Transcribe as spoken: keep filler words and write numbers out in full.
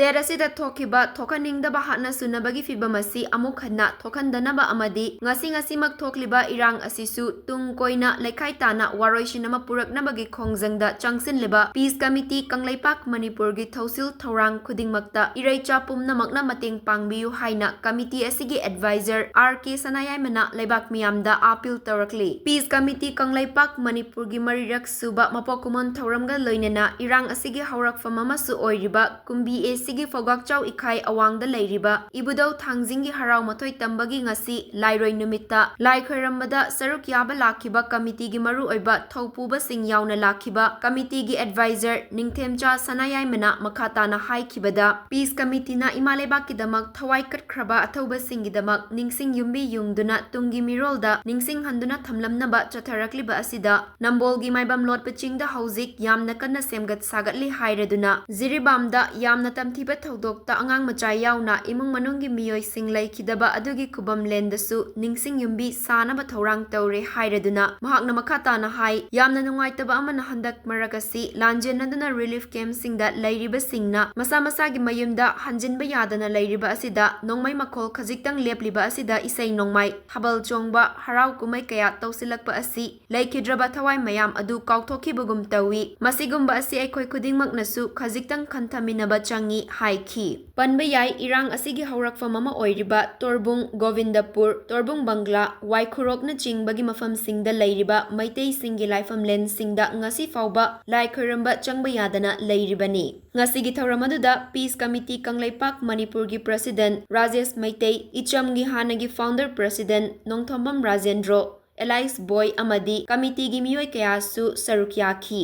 State ꯑꯁꯤꯗ ꯊꯣꯛꯈꯤꯕ ꯊꯣꯛꯍꯟꯅꯤꯡꯗꯕ ꯍꯥꯠꯅ ꯁꯨꯅꯕꯒꯤ ꯐꯤꯚꯝ ꯑꯁꯤ ꯑꯃꯨꯛ ꯍꯟꯅ ꯊꯣꯛꯍꯟꯗꯅꯕ ꯑꯃꯗꯤ ꯉꯁꯤ ꯉꯁꯤꯃꯛ ꯊꯣꯛꯂꯤꯕ ꯏꯔꯥꯡ ꯑꯁꯤꯁꯨ ꯇꯨꯡ ꯀꯣꯏꯅ ꯂꯩꯈꯥꯏ ꯇꯥꯅ ꯋꯥꯔꯣꯏꯁꯤꯟ ꯑꯃ ꯄꯨꯔꯛꯅꯕꯒꯤ ꯈꯣꯡꯖꯪꯗ ꯆꯪꯁꯤꯜꯂꯤꯕ ꯄꯤꯁ ꯀꯃꯤꯇꯤ ꯀꯪꯂꯩꯄꯥꯛ ꯃꯅꯤꯄꯨꯔꯒꯤ ꯊꯧꯁꯤꯜ ꯊꯧꯔꯥꯡ ꯈꯨꯗꯤꯡꯃꯛꯇ ꯏꯔꯩꯆꯥ ꯄꯨꯝꯅꯃꯛꯅ ꯃꯇꯦꯡ ꯄꯥꯡꯕꯤꯌꯨ ꯍꯥꯏꯅ ꯀꯃꯤꯇꯤ ꯑꯁꯤꯒꯤ ꯑꯦꯗꯚꯥꯏꯖꯔ ꯑꯥꯔ ꯀꯦ ꯁꯅꯥꯌꯥꯏꯃꯅ ꯂꯩꯕꯥꯛ ꯃꯤꯌꯥꯝꯗ ꯑꯥꯄꯤꯜ ꯇꯧꯔꯛꯂꯤ꯫ ꯄꯤꯁ ꯀꯃꯤꯇꯤ ꯀꯪꯂꯩꯄꯥꯛ ꯃꯅꯤꯄꯨꯔꯒꯤ ꯃꯔꯤꯔꯛ ꯁꯨꯕ ꯃꯄꯣꯛ ꯀꯨꯝꯑꯣꯟ ꯊꯧꯔꯝꯒ ꯂꯣꯏꯅꯅ ꯏꯔꯥꯡ ꯑꯁꯤꯒꯤ ꯍꯧꯔꯛꯐꯝ ꯑꯃꯁꯨ ꯑꯣꯏꯔꯤꯕ ꯀꯨꯝꯕꯤ ꯑꯦꯁꯤꯒꯤ ꯐꯧꯒꯥꯛꯆꯥꯎ ꯏꯈꯥꯏ ꯑꯋꯥꯡꯗ ꯂꯩꯔꯤꯕ ꯏꯕꯨꯙꯧ ꯊꯥꯡꯖꯤꯡꯒꯤ ꯍꯔꯥꯎ ꯃꯊꯣꯏ ꯇꯝꯕꯒꯤ ꯉꯁꯤ ꯂꯥꯏꯔꯣꯏ ꯅꯨꯃꯤꯠꯇ ꯂꯥꯏ ꯈꯣꯏꯔꯝꯕꯗ ꯁꯔꯨꯛ ꯌꯥꯕ ꯂꯥꯛꯈꯤꯕ ꯀꯃꯤꯇꯤꯒꯤ ꯃꯔꯨꯑꯣꯏꯕ ꯊꯧꯄꯨꯕꯁꯤꯡ ꯌꯥꯎꯅ ꯂꯥꯛꯈꯤꯕ ꯀꯃꯤꯇꯤꯒꯤ ꯑꯦꯗꯚꯥꯏꯖꯔ ꯅꯤꯡꯊꯦꯝꯆꯥ ꯁꯅꯥꯌꯥꯏꯃꯅ ꯃꯈꯥ ꯇꯥꯅ ꯍꯥꯏꯈꯤꯕꯗ, ꯄꯤꯁ ꯀꯃꯤꯇꯤꯅ ꯏꯃꯥ ꯂꯩꯕꯥꯛꯀꯤꯗꯃꯛ ꯊꯋꯥꯏ ꯀꯠꯈ꯭ꯔꯕ ꯑꯊꯧꯕꯁꯤꯡꯒꯤꯗꯃꯛ ꯅꯤꯡꯁꯤꯡ ꯌꯨꯝꯕꯤ ꯌꯨꯡꯗꯨꯅ ꯇꯨꯡꯒꯤ ꯃꯤꯔꯣꯜꯗ ꯅꯤꯡꯁꯤꯡꯍꯟꯗꯨꯅ ꯊꯝꯂꯝꯅꯕ ꯆꯠꯊꯔꯛꯂꯤꯕ ꯑꯁꯤꯗ ꯅꯝꯕꯣꯜꯒꯤ ꯃꯥꯏꯕꯝ ꯂꯣꯠꯄ ꯆꯤꯡꯗ ꯍꯧꯖꯤꯛ ꯌꯥꯝꯅ ꯀꯟꯅ ꯁꯦꯝꯒꯠ ꯁꯥꯒꯠꯂꯤ ꯍꯥꯏꯔꯗꯨꯅ, ꯖꯤꯔꯤꯕꯥꯝꯗ ꯌꯥꯝꯅ ꯇꯝꯊꯤꯕ ꯊꯧꯗꯣꯛꯇ ꯑꯉꯥꯡ ꯃꯆꯥ ꯌꯥꯎꯅ ꯏꯃꯨꯡ ꯃꯅꯨꯡꯒꯤ ꯃꯤꯑꯣꯏꯁꯤꯡ ꯂꯩꯈꯤꯗꯕ ꯑꯗꯨꯒꯤ ꯈꯨꯕꯝ ꯂꯦꯟꯗꯁꯨ ꯅꯤꯡꯁꯤꯡ ꯌꯨꯝꯕꯤ ꯁꯥꯅꯕ ꯊꯧꯔꯥꯡ ꯇꯧꯔꯦ ꯍꯥꯏꯔꯗꯨꯅ, ꯃꯍꯥꯛꯅ ꯃꯈꯥ ꯇꯥꯅ ꯍꯥꯏ, ꯌꯥꯝꯅ ꯅꯨꯡꯉꯥꯏꯇꯕ ꯑꯃꯅ ꯍꯟꯗꯛ ꯃꯔꯛ ꯑꯁꯤ ꯂꯥꯟꯖꯦꯟꯅꯗꯨꯅ ꯔꯤꯂꯤꯐ ꯀꯦꯝꯞꯁꯤꯡꯗ ꯂꯩꯔꯤꯕꯁꯤꯡꯅ ꯃꯁꯥ ꯃꯁꯥꯒꯤ ꯃꯌꯨꯝꯗ ꯍꯟꯖꯤꯟꯕ ꯌꯥꯗꯅ ꯂꯩꯔꯤꯕ ꯑꯁꯤꯗ ꯅꯣꯡꯃꯩ ꯃꯈꯣꯜ ꯈꯖꯤꯛꯇꯪ ꯂꯦꯞꯂꯤꯕ ꯑꯁꯤꯗ ꯏꯁꯩ ꯅꯣꯡꯃꯥꯏ, ꯊꯥꯕꯜ ꯆꯣꯡꯕ, ꯍꯔꯥꯎ ꯀꯨꯝꯍꯩ ꯀꯌꯥ ꯇꯧꯁꯤꯜꯂꯛꯄ ꯑꯁꯤ ꯂꯩꯈꯤꯗ꯭ꯔꯕ ꯊꯋꯥꯏ ꯃꯌꯥꯝ ꯑꯗꯨ ꯀꯥꯎꯊꯣꯛꯈꯤꯕꯒꯨꯝ ꯇꯧꯏ꯫ ꯃꯁꯤꯒꯨꯝꯕ ꯑꯁꯤ ꯑꯩꯈꯣꯏ ꯈꯨꯗꯤꯡꯃꯛꯅꯁꯨ ꯈꯖꯤꯛꯇꯪ ꯈꯟꯊꯃꯤꯟꯅꯕ ꯆꯪꯏ ꯍꯥꯏꯈꯤ꯫ ꯄꯟꯕ ꯌꯥꯏ, ꯏꯔꯥꯡ ꯑꯁꯤꯒꯤ ꯍꯧꯔꯛꯐꯝ ꯑꯃ ꯑꯣꯏꯔꯤꯕ ꯇꯣꯔꯕꯨꯡ, ꯒꯣꯕꯤꯟꯗꯄꯨꯔ, ꯇꯣꯔꯕꯨꯡ ꯕꯪꯒ꯭ꯂꯥ, ꯋꯥꯏꯈꯨꯔꯣꯛꯅꯆꯤꯡꯕꯒꯤ ꯃꯐꯝꯁꯤꯡꯗ ꯂꯩꯔꯤꯕ ꯃꯩꯇꯩꯁꯤꯡꯒꯤ ꯂꯥꯏꯐꯝꯂꯦꯟꯁꯤꯡꯗ ꯉꯁꯤ ꯐꯥꯎꯕ ꯂꯥꯏ ꯈꯣꯏꯔꯝꯕ ꯆꯪꯕ ꯌꯥꯗꯅ ꯂꯩꯔꯤꯕꯅꯤ꯫ ꯉꯁꯤꯒꯤ ꯊꯧꯔꯝ ꯑꯗꯨꯗ ꯄꯤꯁ ꯀꯃꯤꯇꯤ ꯀꯪꯂꯩꯄꯥꯛ ꯃꯅꯤꯄꯨꯔꯒꯤ ꯄ꯭ꯔꯁꯤꯗꯦꯟꯠ ꯔꯥꯖꯦꯁ ꯃꯩꯇꯩ, ꯏꯆꯝꯒꯤ ꯍꯥꯟꯅꯒꯤ founder president Nongthombam Rajendro, alias ꯕꯣꯏ ꯑꯃꯗꯤ ꯀꯃꯤꯇꯤꯒꯤ ꯃꯤꯑꯣꯏ ꯀꯌꯥꯁꯨ ꯁꯔꯨꯛ ꯌꯥꯈꯤ꯫